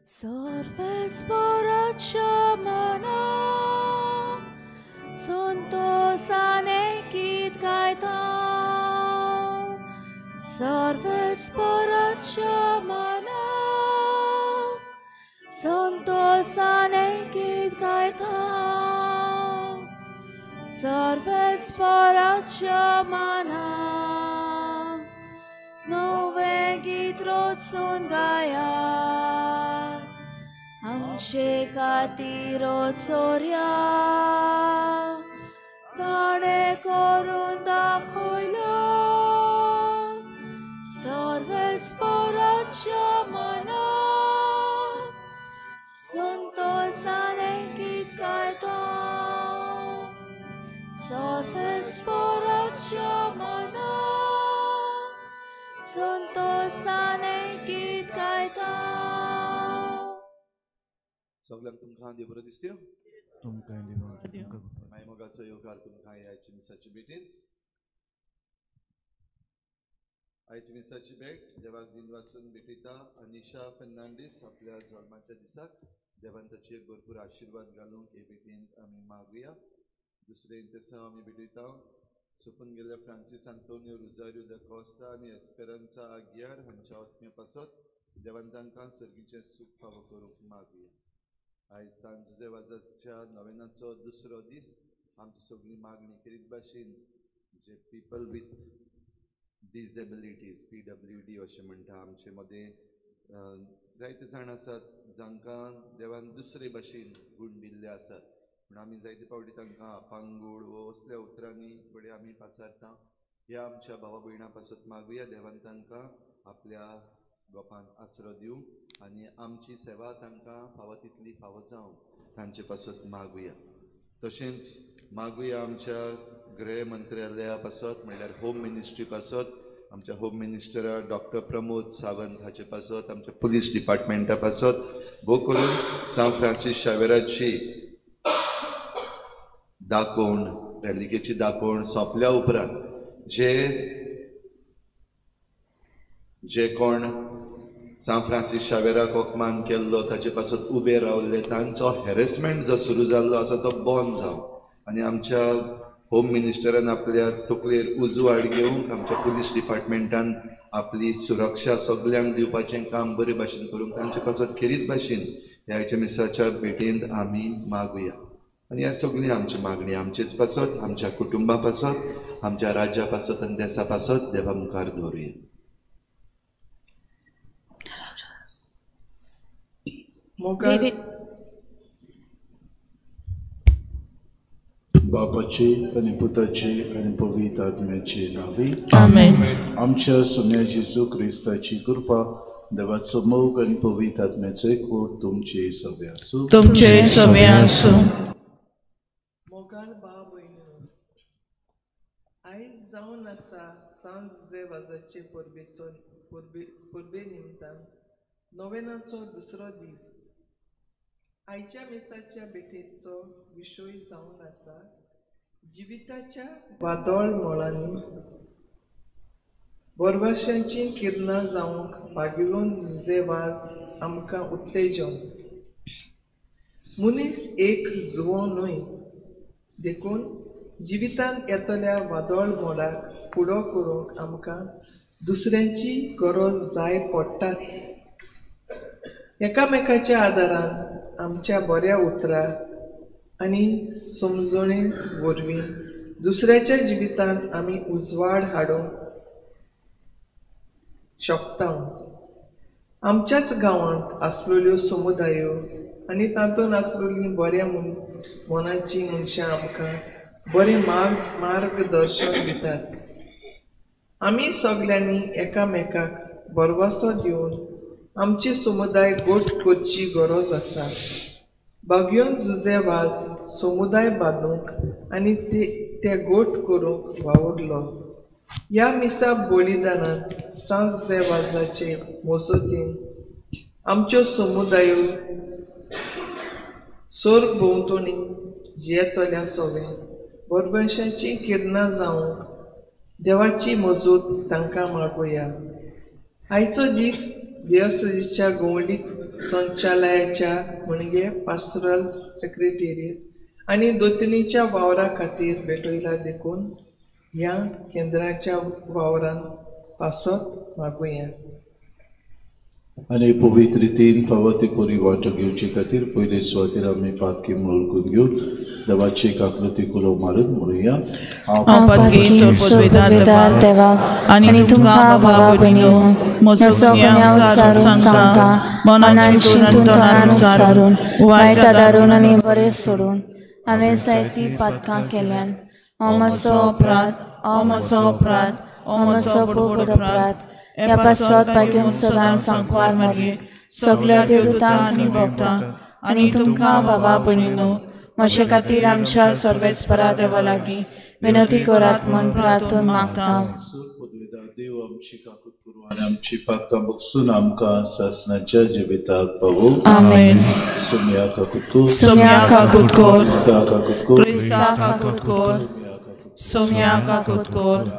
सर्वेस्पराच्या मना संतोषाने गीत गायता, सर्वेस्पराच्या मना संतोषाने गीत गायता, सर्वेस्पराच्या मना नवे गीत रचून गाया, आमचे खातीर चोरया ताणें करून दाखयला, सर्वेस्पराच्या मना संतोषाने गीत गायता, सर्वेस्पराच्या मना संतोषाने गीत गायता. सगळ्यांक तुमकां देव बरो दिसत्यो. तुमकां देव बरो. माय मोगाचो येवकार तुमकां आयच्या मिसाची भेटीन. आयच्या मिसाची भेट देवाक दिन वाचून भेटयता अनिशा फर्नांडीस आपल्या जल्माच्या दिसाक. देवान ताचेर भरपूर आशिर्वाद घालूंक हे भेटीन आमी मागुया. दुसरें इंतेसांव आमी भेटयता सोंपून गेल्ल्या Francis Antonio Rosario the Costa आनी एस्पेरांसा आगियार हांच्या आत्म्या पासत देवान तांकां सर्गीचें सूख फावो करूंक मागुया. आयज सांत जुझे वाजाच्या नवेनाचो दुसरो दीस. आमची सगळी मागणी करीत भाशेन जे पिपल विथ डिजेबिलिटीज PWD अशें म्हणटा, आमचे मदें जायते जाण आसात जांकां देवान दुसरे भाशेन गूण दिल्ले आसात, पूण आमी जायते फावटी तांकां अपांगूळ वो असल्या उतरांनी घडये आमी पाचारता. ह्या आमच्या भावा भयणां पासत मागुया देवान तांकां आपल्या गोपान आसरो दिवं आनी आमची सेवा तांकां फावो तितली फावो जावं तांचे पासत मागुया. तशेंच मागुया आमच्या गृह मंत्रालया पासत, म्हणल्यार होम मिनिस्ट्री पासत, आमच्या home minister doctor Pramod Sawant हाचे पासत, आमच्या पुलीस डिपार्टमेंटा पासत, भोव करून सांत फ्रांसीस शावेराची दाखोवण, रेलिकेची दाखोवण सोंपल्या उपरांत जे जे कोण सांत फ्रांसीस शावेराक अपमान केल्लो ताचे पासत उबे रावल्ले तांचो हॅरेसमेंट जो सुरू जाल्लो आसा तो बंद जावं आनी आमच्या होम मिनिस्टरान आपल्या तकलेर उजवाड घेवंक आमच्या पुलीस डिपार्टमेंटान आपली सुरक्षा सगल्यांक दिवपाचें काम बरे भाशेन करूंक तांचे पासत खेरीत भाशेन ह्या आयच्या मिसाच्या भेटेंत आमी मागुया. आनी ह्या सगळी आमची मागणी आमचेच पासत, आमच्या कुटुंबा पासत, आमच्या राज्या पासत आनी देसा पासत देवा मुखार दवरुया. बापाची आनी पुताची आनी पवित्र आत्म्याची नांवी आमेन. आमच्या सुन्या जेजू क्रिस्ताची कृपा, देवाचो मोग आनी पवित्र आत्म्याचो एकवट तुमचे सगळे आसूं. तुमचे सगळे आसूं. मोगाळ भाव भयणीनो, आयज जावन आसा सांत जुझे वाजाचे परबेचो परबे निमतान नोवेनाचो दुसरो दीस. आयच्या मिसाच्या भेटेचो विशय जावन आसा जिविताच्या वादळ मोळांनी बोरवाशांची किरणां जावंक बागिलोन जुझे वाज आमकां उत्तेजन. मनीस एक जुवो न्हय, देखून जिवितांत येतल्या वादळ मोडाक फुडो करूंक आमकां दुसऱ्यांची गरज जाय पडटाच. एकामेकाच्या आदारान आमच्या बऱ्या उतरां आनी समजणे वरवीं दुसऱ्याच्या जिवितांत आमी उजवाड हाडूंक शकता. आमच्याच गांवांत आसलेल्यो समुदायो आनी तातूंत आसलेलीं बऱ्या मनाचीं मनशां आमकां बरें मार्गदर्शन दितात. आमी सगल्यांनी एकामेकाक भरवंसो दिवन आमचे समुदाय गोट करची गरज आसा. बागयोन जुझे वाज समुदाय बांदूंक आनी ते गोट करूंक वावुरलो. ह्या मिसा बलिदानांत सांत जुझे वाजाचे मजतीन आमच्यो समुदायो सोर्ग भोंवतणी जियेतल्या सगळें बरवंशाचीं किरणां जावंक देवाची मजत तांकां मागुया. आयचो दीस दियोसजीच्या गवळीक संचालयाच्या म्हणजे पास्टरल सेक्रेटेरिएट आनी दोतनीच्या वावरा खातीर भेटयला देखून ह्या केंद्राच्या वावरान पासत मागुया. आनी पवित्र रितीन फावो ती परी वांटो घेवचे खातीर पयले सुवातेर आमी पातकी वळखून घेवन देवाची काकलती कुलो मारून म्हणुया. हांव पातकी सोदवेदार देवाक आनी तुमकां बाबा भयणीनो म्हजो गुन्यांव उच्चारून सांगता, मनान चिंतून तोंडान उच्चारून, वायट आदारून आनी बरें सोडून हांवें जायतीं पातकां केल्यान. हो म्हजो अपराध, हो म्हजो अपराध, हो म्हजो व्हड अपराध. ह्या पासत भाग्यून सदांच सांकवार मारये सगल्या देवदूतांक आनी भक्तांक आनी तुमकां बाबा भयणीनो म्हजे खातीर आमच्या सर्वेस्परा देवा लागीं विनंती करात म्हूण प्रार्थून मागता. देव आमची काकूत करूं आनी आमची पातकां बगसून आमकां सासणाच्या जिविताक पावो. आमेन. सुम्या काकूत कर, सुम्या काकूत कर, क्रिस्ता काकूत कर, क्रिस्ता काकूत कर, सुम्या काकूत कर.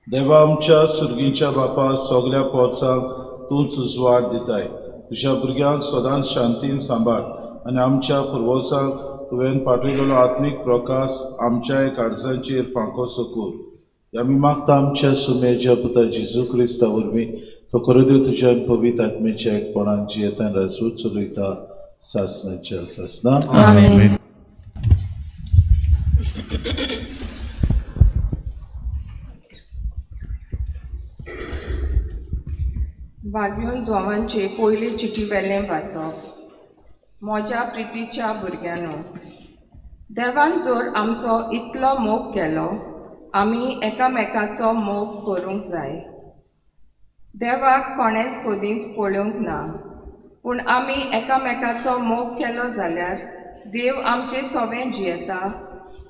देवा आमच्या सुर्गीच्या बापा, सगल्या पोरसांक तूंच उजवाड दिताय. तुज्या भुरग्यांक सदांच शांतीन सांबाळ आनी आमच्या पुर्वजांक तुवें पाठयलेलो आत्मीक प्रकाश आमच्याय काळजांचेर फांको सोकूर. आमी मागता आमच्या सुमेच्या पुता जेजू क्रिस्ता वरवीं तो खरो देव तुज्या पवित्र आत्म्याच्या एकपणान जियेतान राजवट चलयता सासणाच्या सासना. आमेन. वागयून जोवांचे पयले चिटी वेलें वाचप. म्हज्या प्रितीच्या भुरग्यांनो, देवान जर आमचो इतलो मोग केलो, आमी एकामेकाचो मोग करूंक जाय. देवाक कोणेंच कदींच पळोवंक ना, पूण आमी एकामेकाचो मोग केलो जाल्यार देव आमचे सोवें जियेता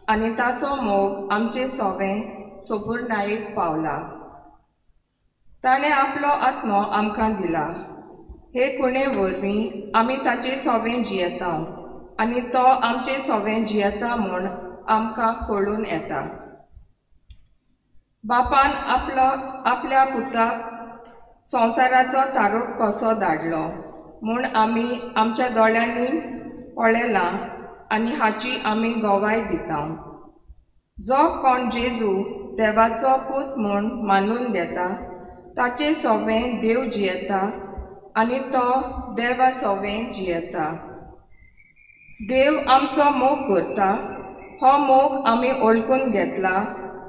आनी ताचो मोग आमचे सोवें सोपूर्णायेक पावला. ताणें आपलो आत्मो आमकां दिला. हे खुणे वरवीं आमी ताचे सोवें जियेता आनी तो आमचे सोवें जियेता म्हूण आमकां कळून येता. बापान आपलो आपल्या पुताक संवसाराचो तारोक कसो धाडलो म्हूण आमी आमच्या दोळ्यांनी पळयलां आनी हाची आमी गवाय दिता. जो कोण जेजू देवाचो पूत म्हूण मानून घेता ताचे सोवें देव जियेता आनी तो देवा सोवें जियेता. देव आमचो मोग करता, हो मोग आमी वळखून घेतला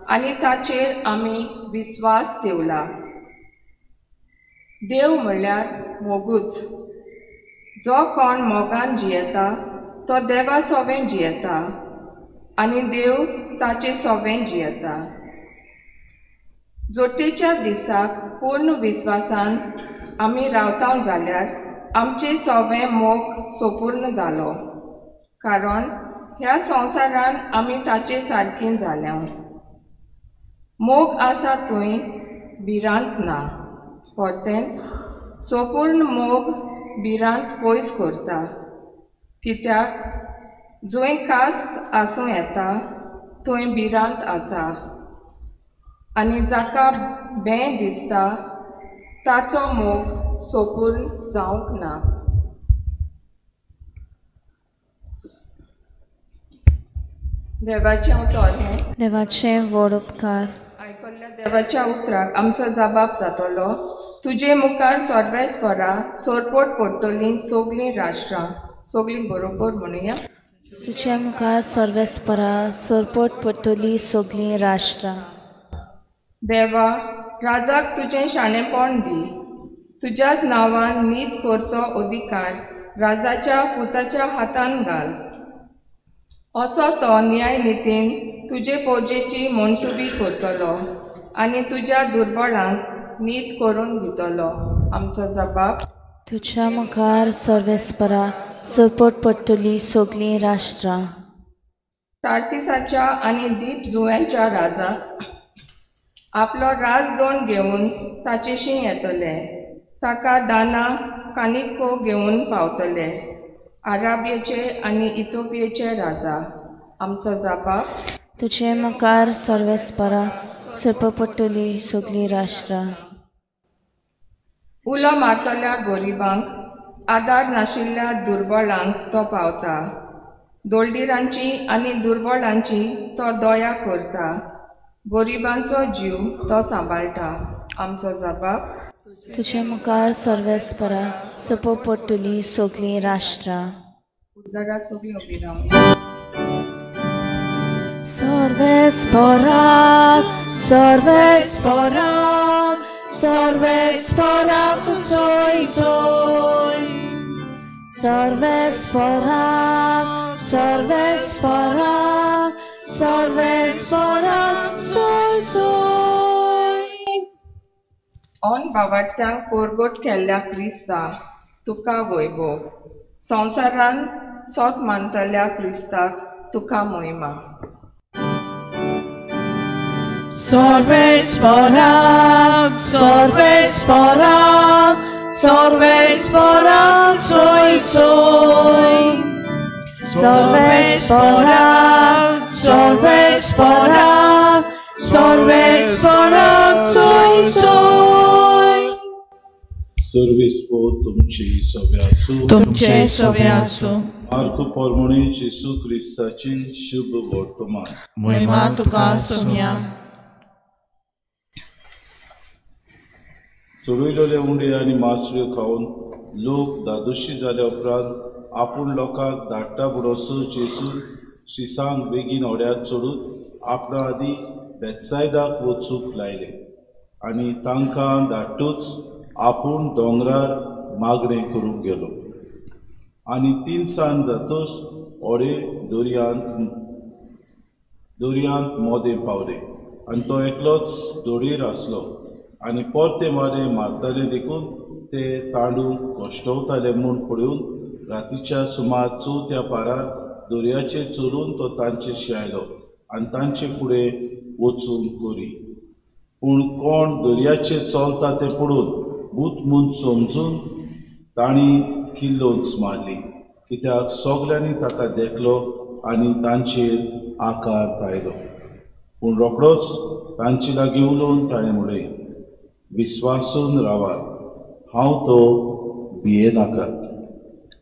आनी ताचेर आमी विस्वास ठेवला. देव म्हणल्यार मोगूच. जो कोण मोगान जियेता तो देवा सोवें जियेता आनी देव ताचे सोवें जियेता. जोटेच्या दिसाक पूर्ण विस्वासान आमी रावता जाल्यार आमचे सोवें मोग सोपूर्ण जालो, कारण ह्या संवसारान आमी ताचे सारकी जाल्या. मोग आसा थंय भिरांत ना, परतेंच सोपूर्ण मोग भिरांत पयस करता. कित्याक जंय कास्त आसूं येता थंय भिरांत आसा आनी जाका बें दिसता ताचो मोग सोपूर्ण जावंक ना. देवाचें उतर हें देवाचें व्हड उपकार. आयकल्ल्या देवाच्या उतराक आमचो जबाब जातलो. तुजे मुखार सर्वेस्परा सोरपोट पडटलीं सगलीं राष्ट्रां. सगलीं बरोबर म्हणुया. तुज्या मुखार सर्वेस्परा सोरपोट पडटली सगलीं राष्ट्रां. देवा, राजाक तुजें शाणेपण दी. तुज्याच नांवान नीत करचो अधिकार राजाच्या पुताच्या हातान घाल. असो तो न्याय नितीन तुजे पोजेची मनसुबी करतलो आनी तुज्या दुर्बळांक नीत करून दितलो. आमचो जबाब. तुज्या मुखार सर्वेस्परा सोरपोट पडटली सगलीं राष्ट्रां. तार्सिसाच्या आनी दीप जुंव्यांच्या राजाक आपलो राजदोण घेवन ताचेशी येतले. ताका दाना कानिको घेवन पावतले. आराबियेचे आनी इथोपियेचे राजा. आमचो जबाब. तुजे मुखार सर्वेस्परा सोरपोट पडटली सगलीं राष्ट्रां. उलो मारतल्या गरिबांक, आदार नाशिल्ल्या दुर्बळांक तो पावता. दोळदिरांची आनी दुर्बळांची तो दया करता. गरिबांचो जीव तो सांबाळटा. आमचो जबाब तुजे मुखार सर्वेस्परा सोपो पडटली सगळीं राष्ट्रां. उद्गाराक सगळीं उबी रावया. सर्वेस्पराक सर्वेस्पराक सर्वेस्पराक सोय सोय. सर्वेस्पराक सर्वेस्पराक सर्वेस्पराक सोय सोय. ऑन बावाट्यांक पोरगोट केल्ल्या क्रिस्ता तुका वैभव. संवसारान सोत मानतल्या क्रिस्ताक तुका मोहिमा. सर्वेस्पराक सर्वेस्पराक सर्वेस्पराक सोय सोय. सर्वेस्पराक सर्वेस्पराक सर्वेस्पराक सोय सोय. सर्वेस्पो तुमची सगळे आसूं. तुमचे सगळे आसूं. मार्कू पोरमोणी जेसू क्रिस्ताची शुभ वर्तमान. महिमा तुका सोम्या. चडयलेले उंडे आनी मासळ्यो खावन लोक दादोशी जाल्या उपरांत आपूण लोकांक धाडटा म्हणसर जेसून शिसांक बेगीन होड्यांत चडून आपणा आदी बेत्सायदाक वचूंक लायले आनी तांकां धाडटूच आपूण दोंगरार मागणें करूंक गेलो. आनी तिनसांज जातूच होडे दर्यांत मोदें पावले आनी तो एकलोच दोडयेर आसलो. आनी परते वारें मारताले देखून ते तांडूंक कश्टवताले म्हूण पळोवन रातीच्या सुमार चवथ्या पारार दर्याचेर चलून तो तांचेशी आयलो आनी तांचे फुडें वचूंक करी. पूण कोण दर्याचेर चलता तें पळोवन भूत म्हूण समजून तांणी किल्लोच मारली, कित्याक सगल्यांनी ताका देखलो आनी तांचेर आकार आयलो. पूण रोखडोच तांचे लागीं उलोवन ताणें म्हणलें, विस्वासून रावात, हांव तो भियेनाकात.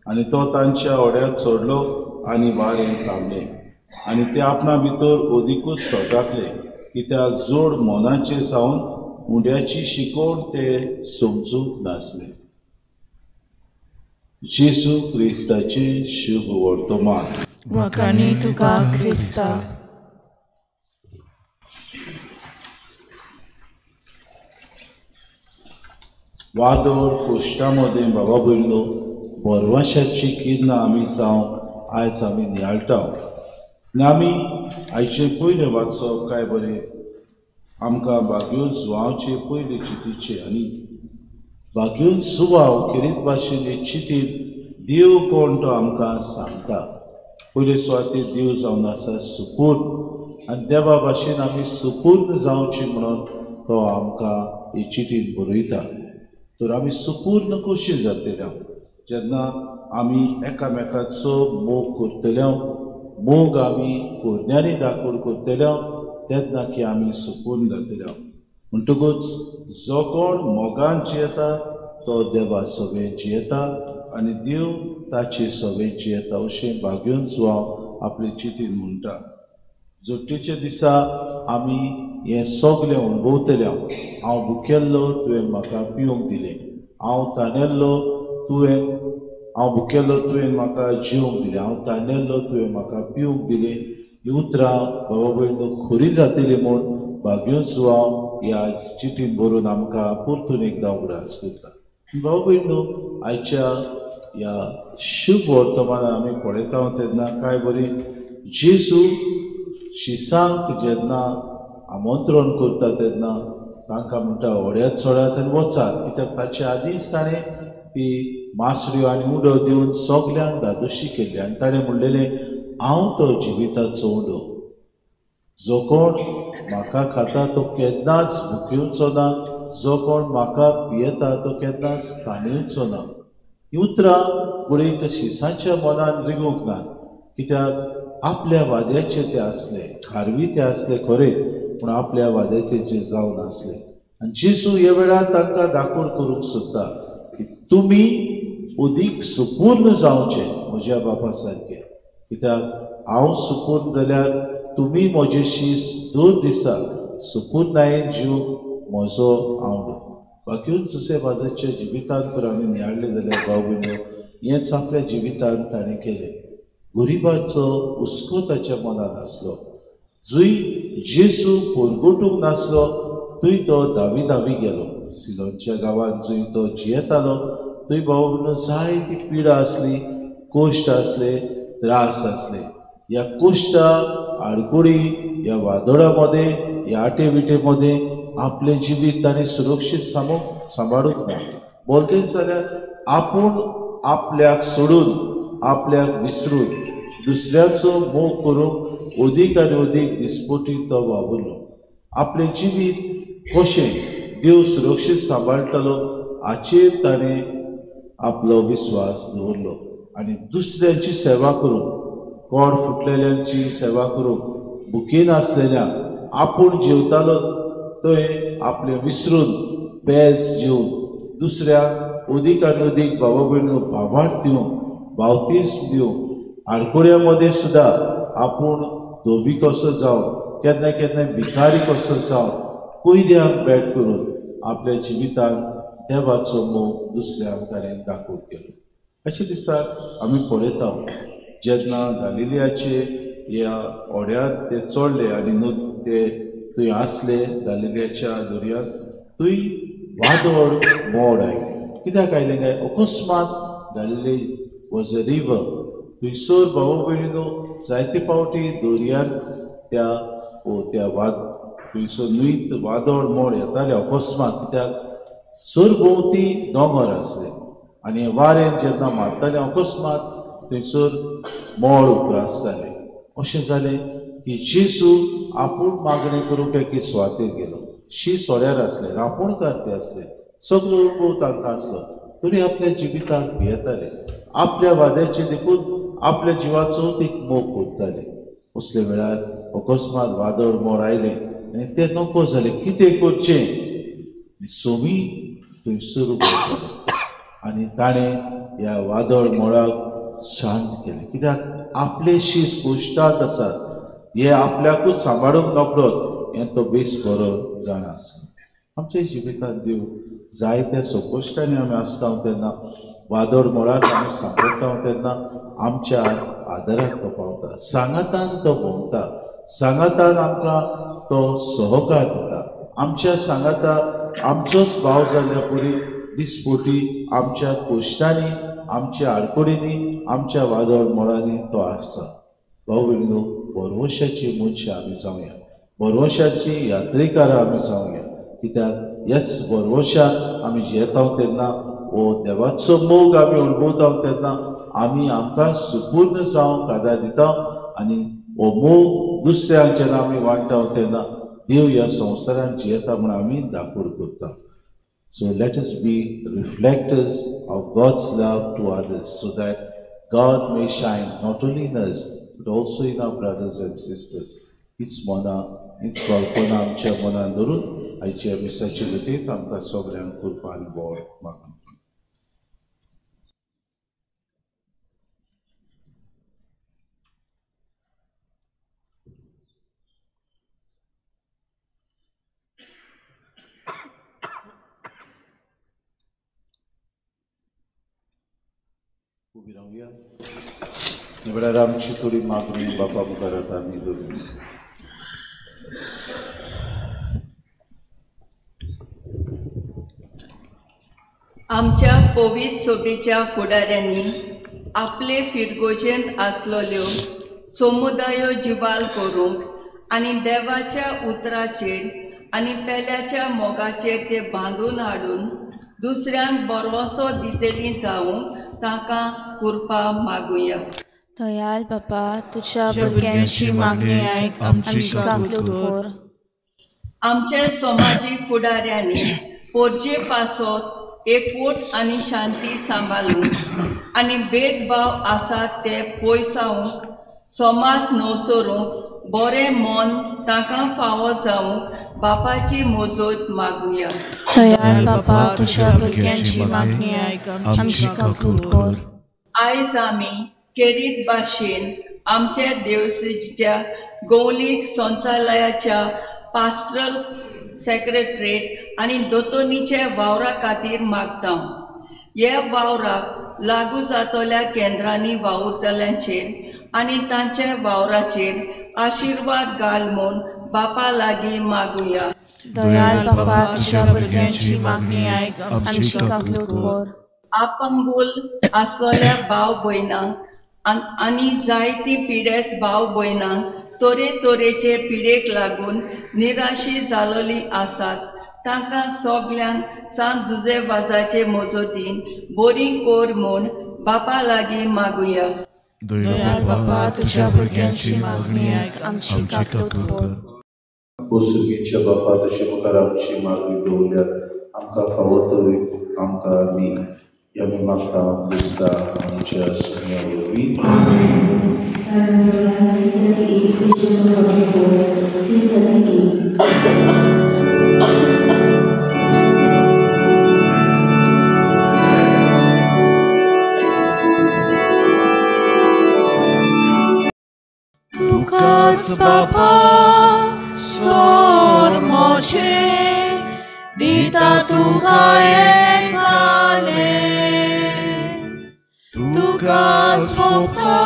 आनी तो तांच्या होड्याक चडलो आनी वारें थांबलें. आनी ते आपणा भितर अदिकूच थटाकले, कित्याक जोड मनाचे सावन उंड्याची शिकवण ते समजूंक नासले. जेसू क्रिस्ताचें शुभ वर्तमान. वखाणी तुका क्रिस्ता. वादळ कोश्टा मदें बाबा भयणो बरवाशाची किरणां आमी जावं आयज आमी नियाळटा. आनी आमी आयचे पयलें वाचप काय बरें आमकां बागयो जुवांवचे पयले चितीचे आनी बागयो जुवांव खेरीत भाशेन चितीन देव कोण तो आमकां सांगता. पयले सुवातेर देव जावन आसा सुपूर्ण आनी देवा भाशेन आमी सुपूर्ण जावची म्हणून तो आमकां ही चिटीन बरयता. तर आमी सुपूर्ण कशी जातले जेन्ना आमी एकामेकाचो मोग करतले, मोग आमी कोरण्यांनी दाखोवन करतले तेन्ना की आमी सुपूर्ण जातले. म्हणटकूच जो कोण मोगान जियेता तो देवा सवें जियेता आनी देव ताचे सवें जियेता अशें बागयोन जुवांव आपले चितीन म्हणटा. जोट्टेच्या दिसा आमी हें सगलें अणभवतले. हांव भुकेल्लो तुवें म्हाका पिवंक दिलें, हांव तानेल्लो तुवें हांव भुकेल्लो तुवें म्हाका जेवंक दिलें, हांव तानेल्लो तुवें म्हाका पिवंक दिलें. ही उतरां बाबा भयणो खरी जातली म्हूण बागयोन जुवांव ह्या चिटीन बरोवन आमकां परतून एकदां उगडास करता. बाबा भयणो आयच्या ह्या शुभ वर्तमानान आमी पळयता तेन्ना काय बरी जेजू शिसांक जेन्ना आमंत्रण करता तेन्ना तांकां म्हणटा होड्यात चडात आनी वचात, कित्याक ताचे आदींच ताणें ती मासळ्यो आनी उडो दिवन सगल्यांक धादोशी केल्ली आनी ताणें म्हणलेलें, हांव तो जिविताचो उडो, जो कोण म्हाका खाता तो केन्नाच भुकेवचो ना, जो कोण म्हाका पियेता तो केन्नाच तानेवचो ना. ही उतरां घडये शिसांच्या मनान रिगूंक ना, कित्याक आपल्या वाद्याचे ते आसले, खारवी ते आसले खरे, पूण आपल्या वाद्याचे जे जावन आसले. आनी जेजू ह्या वेळार तांकां दाखोवन करूंक सोदता की तुमी अदीक सुपूर्ण जावचें म्हज्या बापा सारकें, कित्याक हांव सुपूर्ण जाल्यार तुमी म्हजेशी दर दिसा सुपूर्णायेन जीव म्हजो आवडो. बाकी जुसेफ वाजाच्या जिवितांत तर आमी नियाळ्ळें जाल्यार भाव भयणो हेंच आपल्या जिवितांत ताणें केलें. गरिबाचो हुस्को ताच्या मनांत आसलो. जंय जेजू पोरगोटूंक नासलो थंय तो धावी धावी गेलो. सिलोनच्या गांवांत जंय तो जियेतालो थंय भाव भयणो जायती पिडा आसली, कोश्ट आसले, त्रास आसले. ह्या कोश्टा आडकुडी ह्या वादळा मदें ह्या आटे विटे मदें आपलें जिवीत ताणें सुरक्षीत सांबाळूंक ना. बोलतेच जाल्यार आपूण आपल्याक सोडून आपल्याक विसरून दुसऱ्याचो मोग करूंक अदीक आनी अदीक दिसपोटी तो वावुरलो. आपलें जिवीत कशें देव सुरक्षीत सांबाळटलो हाचेर ताणें आपलो विस्वास दवरलो आनी दुसऱ्यांची सेवा करूंक, कोड फुटलेल्यांची सेवा करूंक, भुकेन आसलेल्या आपूण जेवतालो थंय आपलें विसरून पेज जेवन दुसऱ्याक अदीक आनी अदीक भावा भयणो भावार्थ दिवंक, बावतीस दिवंक, आडकुड्या मदें सुद्दां आपूण धोबी कसो जावन, केन्ना केन्ना भिकारी कसो जावन कैद्यांक भेट करून आपल्या जिवितांत देवाचो मोग दुसऱ्यांक ताणें दाखोवन केलो. अशें दिसा आमी पळयता जेन्ना गालिलियाचे ह्या होड्यांत ते चडले आनी ते थंय आसले गालिलियाच्या दर्यांत, थंय वादळ मोड आयलें. कित्याक आयलें काय अकस्मात गालिली वॉज अ रिवर. थंयसर भाव भयणीनो जायते फावटी दर्यांत त्या त्या वाद थंयसर न्हंयत वादळ मोड येतालें अकस्मात, कित्याक सरभोंवती दोंगर आसले आनी वारें जेन्ना मारतालें अकस्मात थंयसर मोड उप्रासतालें. अशें जालें की जेजू आपूण मागणें करूंक एके सुवातेर गेलो. शी सोड्यार आसले, रांपोणकार ते आसले, सगलो अणभव तांकां आसलो, तरी आपल्या जिविताक भियेताले. आपल्या वाद्याचे देखून आपल्या जिवाचो एक मोग करताले. असले वेळार अकस्मात वादळ मोड आयलें आनी ते नको जाले, कितें करचें. सोमी थंयसर उबो जालो आनी ताणें ह्या वादळ मोडाक शांत केलें, कित्याक आपले शीस कोश्टांत आसात, हे आपल्याकूच सांबाळूंक नकळत हें तो बेस बरो जाणा आसलो. आमच्या जिवितांत देव जायत्या संकश्टांनी आमी आसता तेन्ना, वादळ मोडाक आमी सांपडटा तेन्ना आमच्या आदाराक तो पावता, सांगातान तो भोंवता, सांगातान आमकां तो सहकार दिता. आमच्या सांगाता आमचोच भाव जाल्ल्या परी दिसपोटी आमच्या कोश्टांनी, आमच्या आडकुडींनी, आमच्या वादळ मोडांनी तो आसा. भाव भयणीनो, भरवशाची मनशां आमी जावया, भरवशाची यात्रेकारां आमी जावया, कित्याक ह्याच भरवशान आमी जियेता तेन्ना हो देवाचो मोग आमी अणभवता तेन्ना आमी आमकां सुपूर्ण जावंक आदार दिता आनी हो मोग दुसऱ्यांक जेन्ना आमी वांट्टा तेन्ना देव ह्या संवसारांत जियेता म्हूण आमी दाखोवन करता. So let us be reflectors of God's love to others so that God may shine not only in us but also in our brothers and sisters. हीच मनां, हीच कल्पना आमच्या मनान धरून आयच्या मिसाचे वतीन आमकां सगळ्यांक कृपा आनी बोड मागून. उबी रावया. वेळार आमची थोडी मागणी बापा मुखार आतां आमी दवरुया. आमच्या पवित्र सोबेच्या फुडाऱ्यांनी आपले फिरगोजेंत आसलेल्यो समुदायो जिवाल करूंक आनी देवाच्या उतराचेर आनी पेल्याच्या मोगाचेर ते बांदून हाडून दुसऱ्यांक बरवसो दितली जावंक तांकां कृपा मागुया. दयाल बापा, तुज्या भुरग्यांची मागणी आयक, आमची काकलूट कर. आमच्या समाजीक फुडाऱ्यांनी पोरजे पासत एकवट आनी शांती सांबाळूंक आनी भेदभाव आसात ते पयसावंक समाज नवसरूंक बरें मन तांकां फावो जावंक बापाची मजत मागुया. दयाळ बापा, तुज्या भुरग्यांची मागणी आयक, आमची काकूत कर. आयज आमी केरीत भाशेन आमच्या देवसेच्या गौलीक संचालयाच्या पास्ट्रल सेक्रेटरेट आनी दोतोनीच्या वावरा खातीर मागता. ह्या वावराक लागू जातल्या केंद्रांनी वावुरतल्यांचेर आनी तांच्या वावराचेर आशिर्वाद घाल म्हूण बापा लागीं मागुया. दयाळ बापा, तुज्या भुरग्यांची मागणी आयक, आमची काकूत कर. अपंगूल आसलेल्या भाव भयणांक आनी जायती पिडेस्त भाव भयणांक तरेतरेचे पिडेक लागून निराशी जालोली आसात तांकां सगल्यांक सांत जुजे वाजाचे मजतीन बरी कर म्हूण बापा लागीं मागुया. दयाळ बापा, तुज्या भुरग्यांची मागणी आयक, आमची काकूत कर. ओ सुर्गीच्या बापा, तुजे मुखार आमची मागणी दवरल्यात, आमकां फावो तो आमकां दी. आमी मागता क्रिस्ता आमच्या सुम्या वरवीं. तुकाच बापा सोर मोचे दिता तुका एकाले, तुकाच सोबता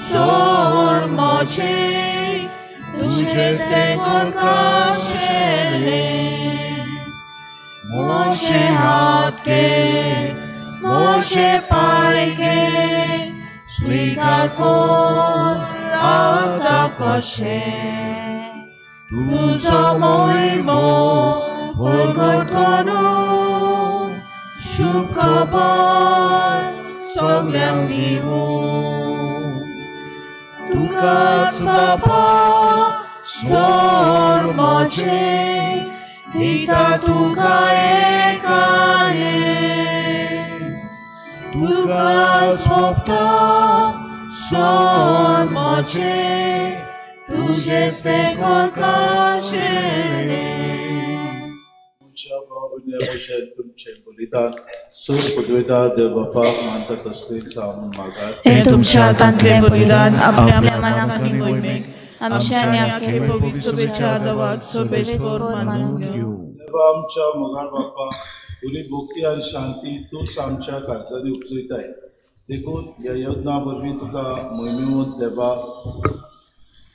सोर मोचे तुझेच तें करकाशेले. मोचे हात गे मोचे पाय गे स्वीकार कर आतां कशें तुजो मोहिमो परगट करून शुभ खबर सगल्यांक दिवूं. तुकाच बापा सोर म्हजे दिता तुका एकाले, तुका सोबता सोर म्हजे तुझेच तें करकाशेले. तुमचें बलिदान सोर पदवेदार देव बापाक मानता तसलें जावं म्हूण मागात. हें तुमच्या हातांतलें बलिदान आपल्या मनाक आनी मोहिमेक आमच्या आनी आख्खे पवित्र सभेच्या देवाक सर्वेस्पर मानून घेवं. देवा आमच्या मोगाळ बापा, तुजी भक्ती आनी शांती तूंच आमच्या काळजांनी उपजयताय, देखून ह्या यज्ञा वरवीं तुका मोहिमेवंत देवा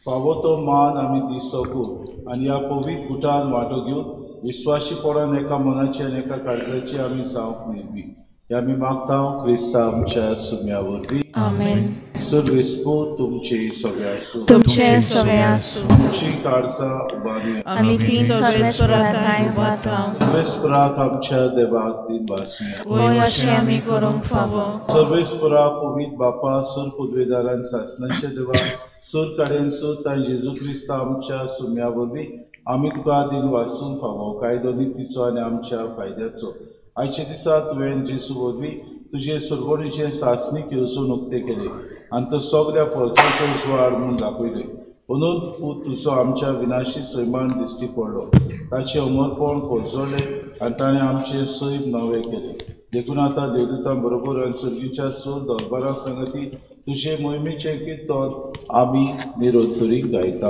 फावो तो मान आमी दी सकूं आनी ह्या पवित्र गुटान वांटो घेवन विस्वाशीपणान एका मनाची आनी एका काळजाची आमी जावंक मेळवी. हे आमी मागता क्रिस्ता आमच्या सुम्या वरवीं. आमेन. सर्वेस्पर तुमचे सगळे आसूं. तुमचे सगळे आसूं. आमची काळजां उबारी आमी तीन सर्वेस्परा ठांय उबारता. सर्वेस्पराक आमच्या देवाक दिन वाचुया. वय अशें आमी करूंक फावो. सर्वेस्परा पवित्र बापा, सोर पदवेदारान सासणाच्या देवा, सोर कडेन सोर तांय जेजू क्रिस्ता आमच्या सुम्या वरवीं आमी तुका दिन वाचूंक फावो कायदो नितीचो आनी आमच्या फायद्याचो. आयच्या दिसा तुवें जेजू वरवीं तुजे सर्वणीचें सासणीक येवजण उक्तें केलें आनी तो सगल्या फळचाचो उजवाड म्हूण दाखयलें. म्हणून पूत तुजो आमच्या विनाशी सैमान दिश्टी पडलो, ताचें अमरपण खोजोलें आनी ताणें आमचें सैम नवें केलें. देखून आतां देवदूतां बरोबर आनी सर्गीच्या सोर दरबारा संगती तुजे मोहिमेचें कीर्तन आमी निरंतरी गायता.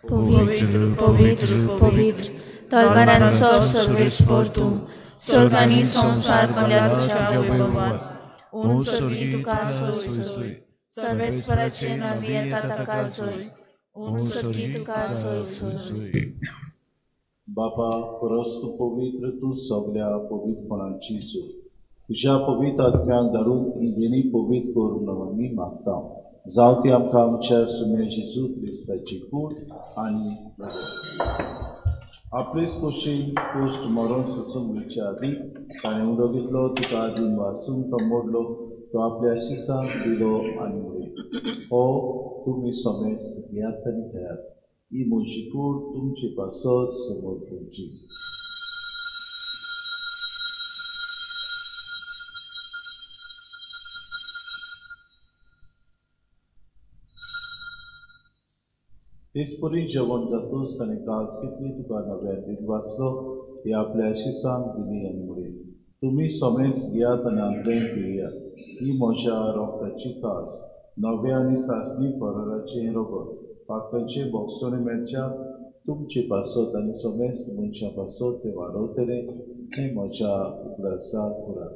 पवित्र पवित्र पवित्र तलवारांचो सर्वेस्पर तूं, स्वर्ग आनी संवसार भरल्या तुज्या वैभवान. ऊन स्वर्गी तुका सोय सोय, सर्वेस्पराचे नांवी येता ताका जोय. ऊन स्वर्गी तुका सोय सोय. बापा, परस तूं पवित्र, तूं सगल्या पवित्रपणाची सोय. तुज्या पवित्र आत्म्याक धाडून ही देणी पवित्र कर म्हणून आमी मागता. जावं ती आमकां आमच्या सुम्या जेजू क्रिस्ताची कूड आनी आपलेच कुशीन पोस्ट मरण सोसूंक वयच्या आदीं ताणें उदक घेतलो, तुका दिन वासून तो मोडलो, तो आपल्या शिसांक दिलो आनी म्हणलें, हो तुमी समेस्त घेयात आनी खेयात, ही म्हजी कूड तुमचे पासत समोर करची. तेच परी जेवण जातूच ताणें काज घेतली, तुका नव्या दिन वाचलो, ही आपल्या शिसांक दिली आनी म्हळें, तुमी सोमेस घेयात आनी आंतलें पियात, ही म्हज्या रोगताची काज, नव्या आनी सासणी कराराचें रगत, पातकांचें भोगसणें मेळच्या तुमचे पासत आनी समेस्त मनशां पासत तें वाडवतलें, तें म्हज्या उगडासाक करात.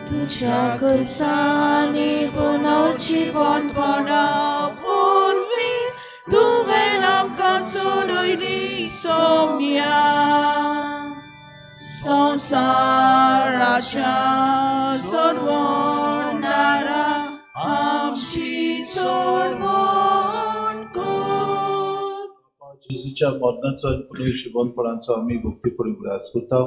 तुज्या करसांनी पुनवची पोनपणा वरवीं तुवें आमकां सोडयली सोम्या संवसाराच्या सोडवणारा आमची सोडवण कर. जेजूच्या मरणाचो आनी पुनर्जिवनपणाचो आमी भक्तीपणी उगडास करता.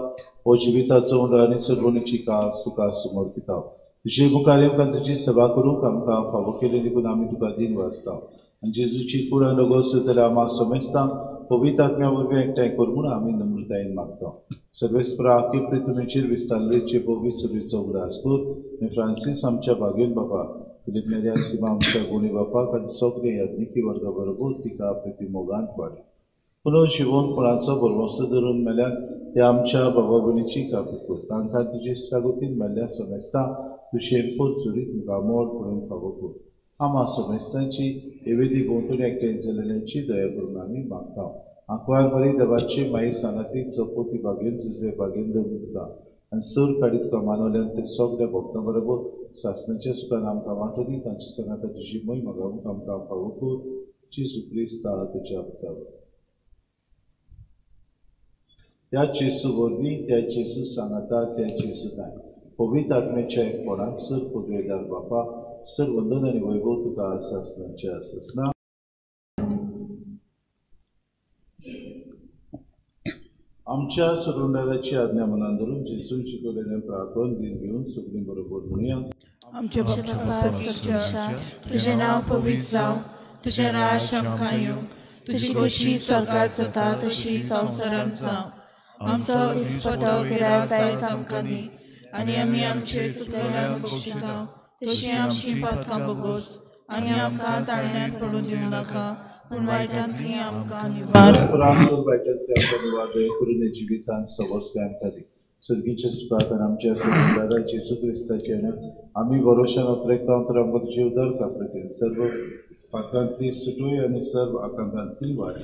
हो जिविताचो उंडो आनी सोडवणीची काज तुका समर्पिता. तुजे मुखार आमकां तुजी सेवा करूंक आमकां फावो केली देखून आमी तुका दिन वाचता. आनी जेजूची कूड आनी रगत जाल्यार आमा समेस्तांक पवित्र आत्म्या वरवीं एकठांय कर म्हूण आमी नम्रतायेन मागता. सर्वेस्परा आखी पृथ्वीचेर विस्तारलेचे पवित्र सभेचो उगडास कर आनी फ्रांसीस आमच्या भागेन बाबा, फिलीप नेरी आनी सिमा आमच्या गुणी बापाक आनी सगळे याज्ञिकी वर्गा बरोबर तिका प्रतिमोगान वाडय. पुनर्जिवनपणाचो भरवंसो धरून मेल्यार ते आमच्या बाबा भयणीची काकूट कर. तांकां तुजे सागोतीन मेल्ल्या समेस्तांक तुजें पोरचुरीत मुखामळ पळोवंक फावो कर. आमा समेस्तांची एवेदी भोंवतणी एकठांय जाल्ल्यांची दया करून आमी मागता. आंकवार बरी देवाची माई सांगाती चपोती बागेन जुजे बागेन दवरून तुका आनी सर काडी तुका मानवल्यान ते सगळ्या भक्तां बरोबर सासणाच्या सुखान आमकां वांटो दी. तांच्या सांगाता तुजी मोहीम गावूंक आमकां फावो कर. जेजू क्रिस्ता तुज्या पुता. त्या जेजू वरवीं, त्या जेजू सांगाता, त्या जेजू काय पवित्र आत्म्याच्या एकपणान सर पदवेदार बापा, सर वंदन आनी वैभव तुका सासणाचें आसना. आमच्या सोडवणाराची आज्ञा मनान धरून जेजून शिकवलेलें प्रार्थन दिन घेवन सगळीं बरोबर म्हणुया. आमच्या बापा स्वर्गाच्या, तुजें नांव पवित्र जावं, तुजें राज आमकां येवं, तुजी खोशी स्वर्गात जाता तशी संवसारांत जावं. आमचो दिसपटो गिरास आयज आमकां दी आनी आमी आमचे चुकलेल्यांक बक्षिता तशी आमची पातकां भोगोस आनी आमकां ताळण्यात पडूं दिवं नाका, पूण वायटांतली आमकां निवार. वायटांतली आमकां निवार. दया करून जिवितान सवस आमकां दी. सर्गीच्या सुखात आनी आमच्या सोडवणारा जेजू क्रिस्ताच्या आमी भरोशान अत्रेकता तर आमकां तुजी उदार काप्रती सर्व पातकांतली सुटोय आनी सर्व आकांतांतली वाट.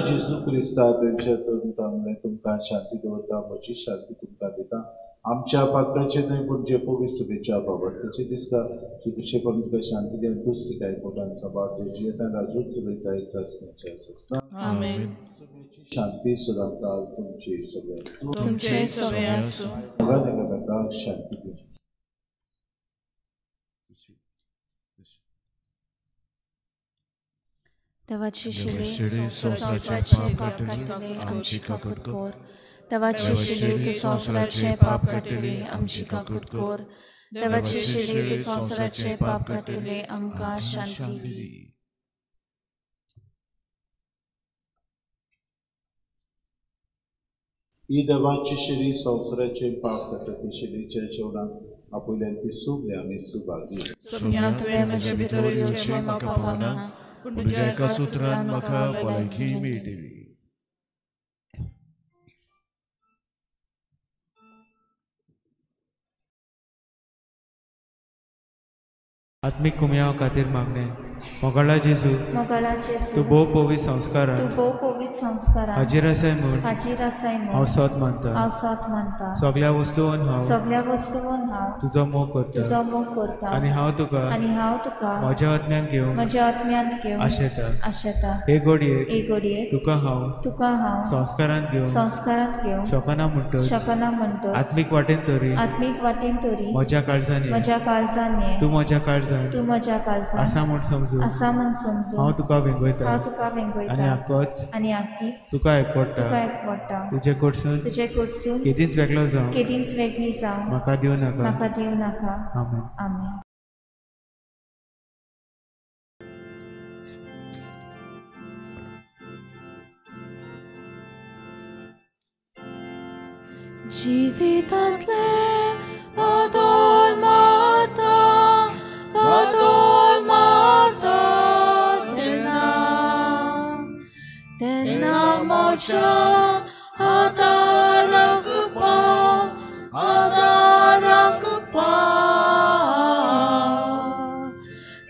जेजू क्रिस्ता तुमच्या तुमकां शांती दवरता, म्हजी शांती तुमकां दिता. आमच्या पातकांचे न्हय पूण जे पवित्र सभेच्या बाबत ताचे दिसता की तुजे करून तुका शांती दी आनी तूच तिका एकवटान सांबाळ जे जियेतान राजूच चलयता सासणाचें आसना. सभेची शांती सदांकाळ तुमची सगळ्या एकामेकांक शांती दिवची. देवाची शिले संवसाराचे पाप काडटले आमची काकूट कर. देवाची शिले तूं संवसाराचे पाप काडटले आमची काकूट कर. देवाची शिले तूं संवसाराचे पाप काडटले आमकां शांती दी. ही देवाची शिली संवसाराचे पाप काडटा ती शिलीच्या जेवणाक आपल्यान ती सगळी आमी सुभागी. तुवें म्हजे भितर येवचें म्हाका फावना, पूण तुज्या एका सुत्रान म्हाका भलायकी मेळटली. आत्मीक कुमयाव खातीर मागणें. मोगाळा जेजू, तूं भोव पवित्र संस्कारान हाजीर आसाय म्हूण हांव सत मानता. सगळ्या वस्तून हांव तुजो मोग करता आनी हांव तुका म्हज्या आत्म्यान घेवन आशेता. हे घडयेक तुका हांव संस्कारांत घेवन शकना म्हणटच आत्मीक वाटेन तरी म्हज्या काळजान ये, तूं म्हज्या काळजान आसा म्हूण समजून समजून हांव तुका वेंगयता आनी आकीच तुका एकवटता तुजे कडसून केदींच वेगळो जावं म्हाका दिवं नाका. आमेन. आमेन. जिवितांतले बदल मारता बदल मारता तेन्ना तेन्ना म्हज्या आदाराक पाव आदाराक पाव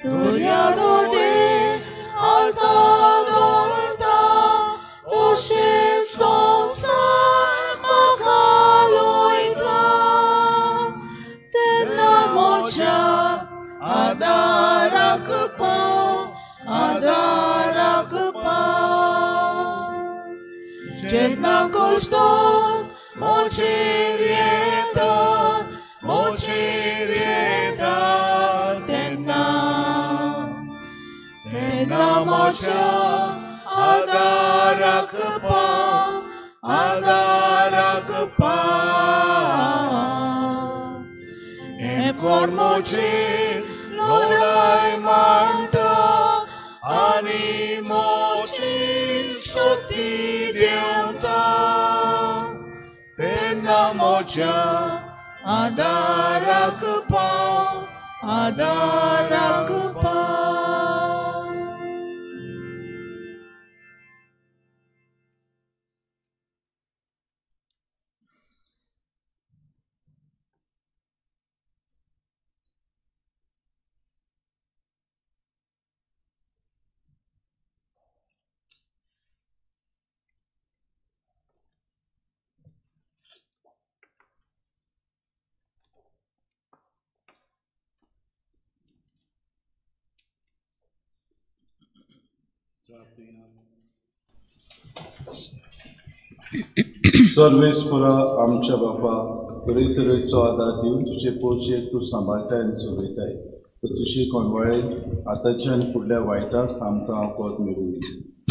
दर्या रोडे आलता धोलता तशें संवसार म्हाका लोयता तेन्ना म्हज्या आदाराक पाव आदाराक पाव जेन्ना कश्टां म्हजेर येता म्हजेर येता तेन्ना तेन्ना म्हज्या आदाराक पाव आदाराक पाव हें कोण म्हजेर लढाय मांडटा आनी म्हजी शक्ती देंवता तेन्ना म्हज्या आदाराक पाव आदाराक पाव. सर्वेस्परा आमच्या बापा तरेतरेचो आदार दिवन तुजे पोरचेक तूं सांबाळटाय आनी चलयताय तर तुजी कोंडवाळेन आतांच्या आनी फुडल्या वायटाक आमकां वखद मेळूं दी.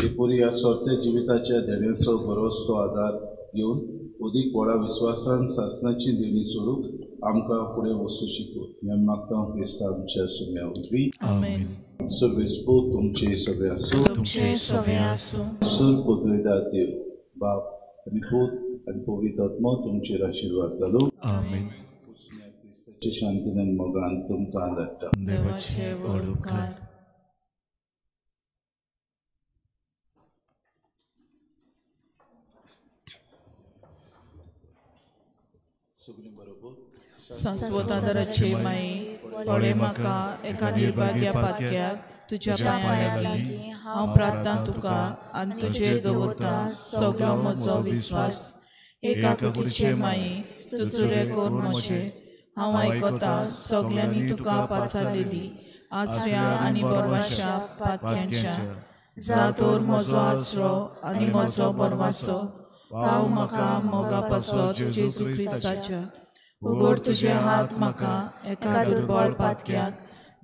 ते पुरी ह्या सोरत्या जिविताच्या देण्याचो बरोच तो आदार घेवन अदीक व्हडा विस्वासान सासनाची देणी सोडूंक आमकां फुडें वचूं शिकूं. हें मागता क्रिस्ता आमच्या सुम्या वरवीं. आमेन. सर्वेस्पोर तुमचे सगळे आसूं तुमचे सगळे आसूं. सर पदवेदार देव बाप आनी पूत आनी पवित्र आत्मो तुमचेर आशिर्वाद घालूं. आमेन. क्रिस्ताचे शांतीन आनी मोगान तुमकां धाडटा. देवाचे व्हड उपकार. सगळीं बरोबर शाश्वत आदाराचे माये पळय म्हाका एका निर्भाग्या पातक्याक तुज्या पांयां लागीं हांव प्रार्थना तुका आनी तुजेर दवरता सगलो म्हजो विस्वास. एका कुटीचे माये चुचुरे कर म्हजे हांव आयकता सगल्यांनी तुका पाचारलेली आसऱ्या आनी बरवाशा पातक्यांच्या जा तर म्हजो आसरो आनी म्हजो बरवासो पाव म्हाका मोगा पासत जेजू क्रिस्ताच्या. उगड तुजे हात म्हाका एका दुर्बळ पातक्याक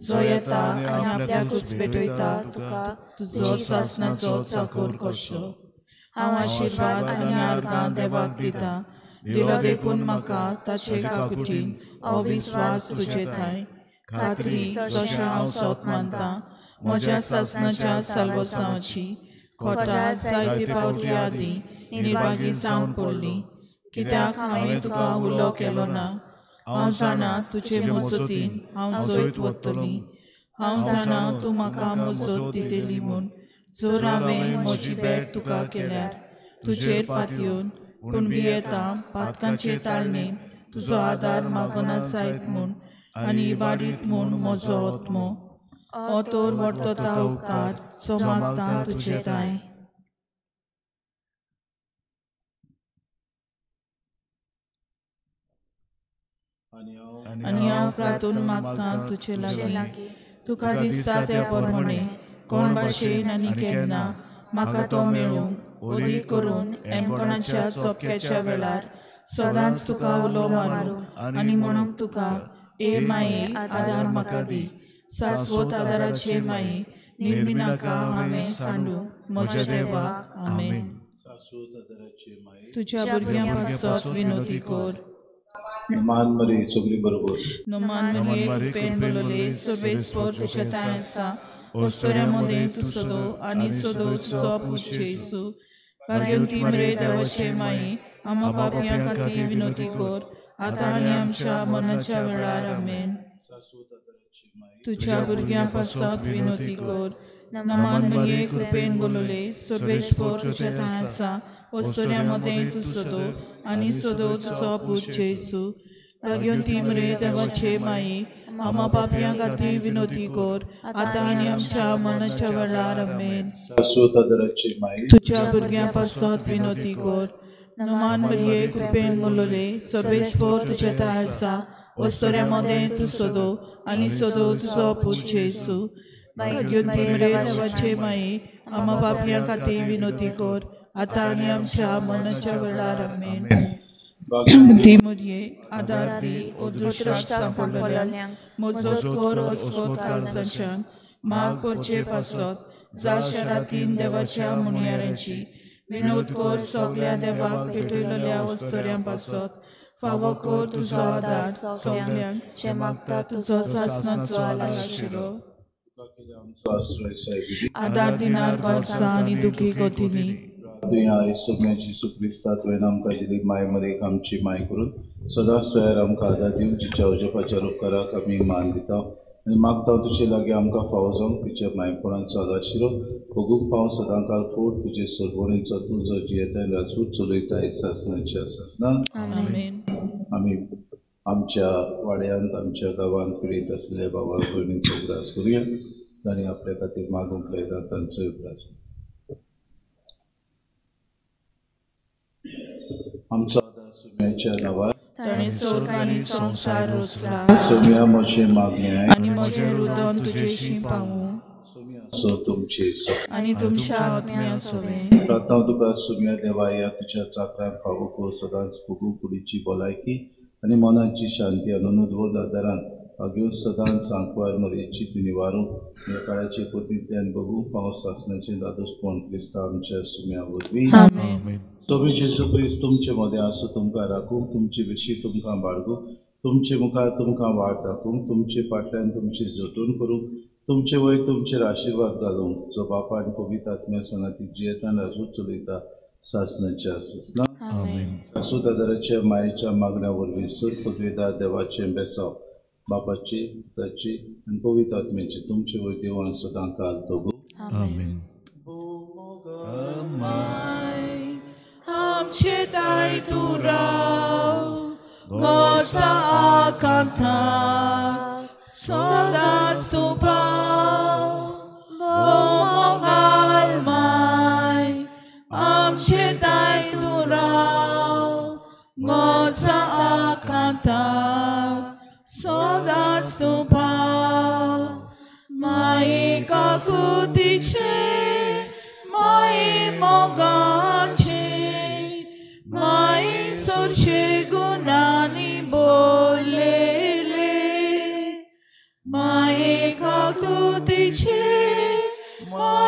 जो येता आनी आपल्याकूच भेटयता तुका तुजो सासणाचो चाकोर करचो. हांव आशिर्वाद आनी आर्गां देवाक दिता दिलो देखून म्हाका ताचे काकुटीन अविस्वास तुजे ठांय खात्री जशें हांव सोत मानता म्हज्या सासणाच्या साल्वसांवाची खोटा जायते पावटी आदीं निर्भागी जावन पडली कित्याक हांवें तुका उलो केलो ना. हांव जाणा तुजे मजतीन हांव जैत वतली. हांव जाणा तूं म्हाका मजत दितली म्हूण जर हांवें म्हजी भेट तुका केल्यार तुजेर पातयेवन पूण भियेता पातकांचे ताळणेन तुजो आदार मागना जायत म्हूण आनी इबाडीत म्हूण म्हजो आत्मो हो तर वर्तता उपकार जो मागता तुजे ठांय. आनी हांव प्रार्थून मागता तुजे लागीं तुका दिसता त्या प्रमाणे कोण भाशेन आनी केन्ना म्हाका तो मेळूंक ओली करून एमकोणाच्या चोपक्याच्या वेळार सदांच तुका उलो मारूंक आनी म्हणूंक तुका ए माये आदार म्हाका दी. सास्वत आदाराचे माई निर्मिनाका हांवें सांडू म्हज्या देवाक आमेन. तुज्या भुरग्यां पासत विनोती कर. मान मरी सगळी बरोबर नमान मरिये कृपेन बोलले सर्वेस्पर तुज्या ठांय आसा वस्तुऱ्या मदें तूं सदो आनी सदो तुजो पूत जेजू. भाग्यवंती मरिये देवाचे माई आम्हा पापयां खातीर विनोती कर आतां आनी आमच्या मरणाच्या वेळार आमेन. तुज्या भुरग्यां पासत विनोती कर. नमान मरिये कृपेन बोलले सर्वेस्पर तुज्या ठांय आसा वस्तुऱ्या मदें तूं सदो आनी सदो तुजो पूत जेजू. भाग्यवंती मरिये देवाचे माई आम्हा पापयां खातीर विनोती कर आतां आनी आमच्या मरणाच्या वेळार आमेन. तुज्या भुरग्यां पासत विनोती कर. नमान मरिये कृपेन बोलले सर्वेस्पर तुज्या ठांय आसा वस्तुऱ्या मदें तूं सदो आनी सदो तुजो पूत जेजू. भाग्यवंती मरिये देवाचे माई आम्हा पापयां खातीर विनोती कर आतां आनी आमच्या मरणाच्या वेळार आमेन. ती मरिये आदार दी अदृश्टाक सांपडलेल्यांक मजत कर अस्वत काळजाच्यांक माग करचे पासत जा शरातीन देवाच्या मुनियारांची विनोद कर सगळ्या देवाक पेटयलेल्या वस्तुऱ्यां पासत फावो कर तुजो आदार सगळ्यांक जे मागता तुजो सासणाचो आलाशिरो. आदार दिनार गरजा आनी दुखी गतींनी तुवें आयज सगळ्या जेजू क्रिस्ता तुवें आमकां दिली माय मरेक आमची माय करून सदांच तुवें आमकां आदार दिवन तिच्या उजपाच्या उपकाराक आमी मान दिता आनी मागता तुजे लागीं आमकां फावो जावंक तिच्या मायपणाचो आलाशिरो भोगूंक पाव सदां काल फोड तुजे सरभोणीचो तूं जो जियेता राजूच चलयता सासणाची सासना. आमी आमच्या वाड्यांत आमच्या गांवांत पिडीत आसलेल्या बाबा भयणींचो उगडास करुया तांणी आपल्या खातीर मागूंक लायता तांचोय उगडास. आमचो आदार सुम्याच्या नांवार ताणें स्वर्ग आनी संवसार रचला. सुम्या म्हजें मागणें आनी म्हजें रुदन तुजेशी पावूं. सुम्या सो तुमचे आनी तुमच्या आत्म्या सवें. प्रार्थना तुका सुम्या देवा ह्या तुज्या चाकरांक फावो कर सदांच भोगूं कुडीची भलायकी आनी मनाची शांती अनुद्वोध आदारान भाग्यो सदांच सांकवार मरेची ती निवारूंक ह्या काळाचे पोतींतल्यान बघूंक पावस सासणाचें दादोसपण क्रिस्ता आमच्या सुम्या वरवीं. सोबी जेजू क्रिस्त तुमचे मदें आसूं तुमकां राखूंक तुमचे विशीं तुमकां बाळगूंक तुमचे मुखार तुमकां वाट दाखोवंक तुमचे फाटल्यान तुमची जटून करूंक तुमचे वयर तुमचेर आशिर्वाद घालूंक जो बापान पवित्र आत्म्या संगाती जियेतान राजूच चलयता सासणाच्या सासना. सासू दादराच्या मायेच्या मागण्या वरवीं सर पदवेदार देवाचें बेसांव बापाची पुताची आनी पवित्र आत्म्याची तुमचे वयर देवान सदां काल दोगू. आमचे ताय तूं राव गोसा आकांताक सदांच तूं पाव मोगाल माय आमचे ताय तूं राव गोसा आकांताक सदांच तूं पाव. माये काकुतीचे माये मोगाचे माये सोरशे गुणांनी बोललेले माये काकुतीचे माये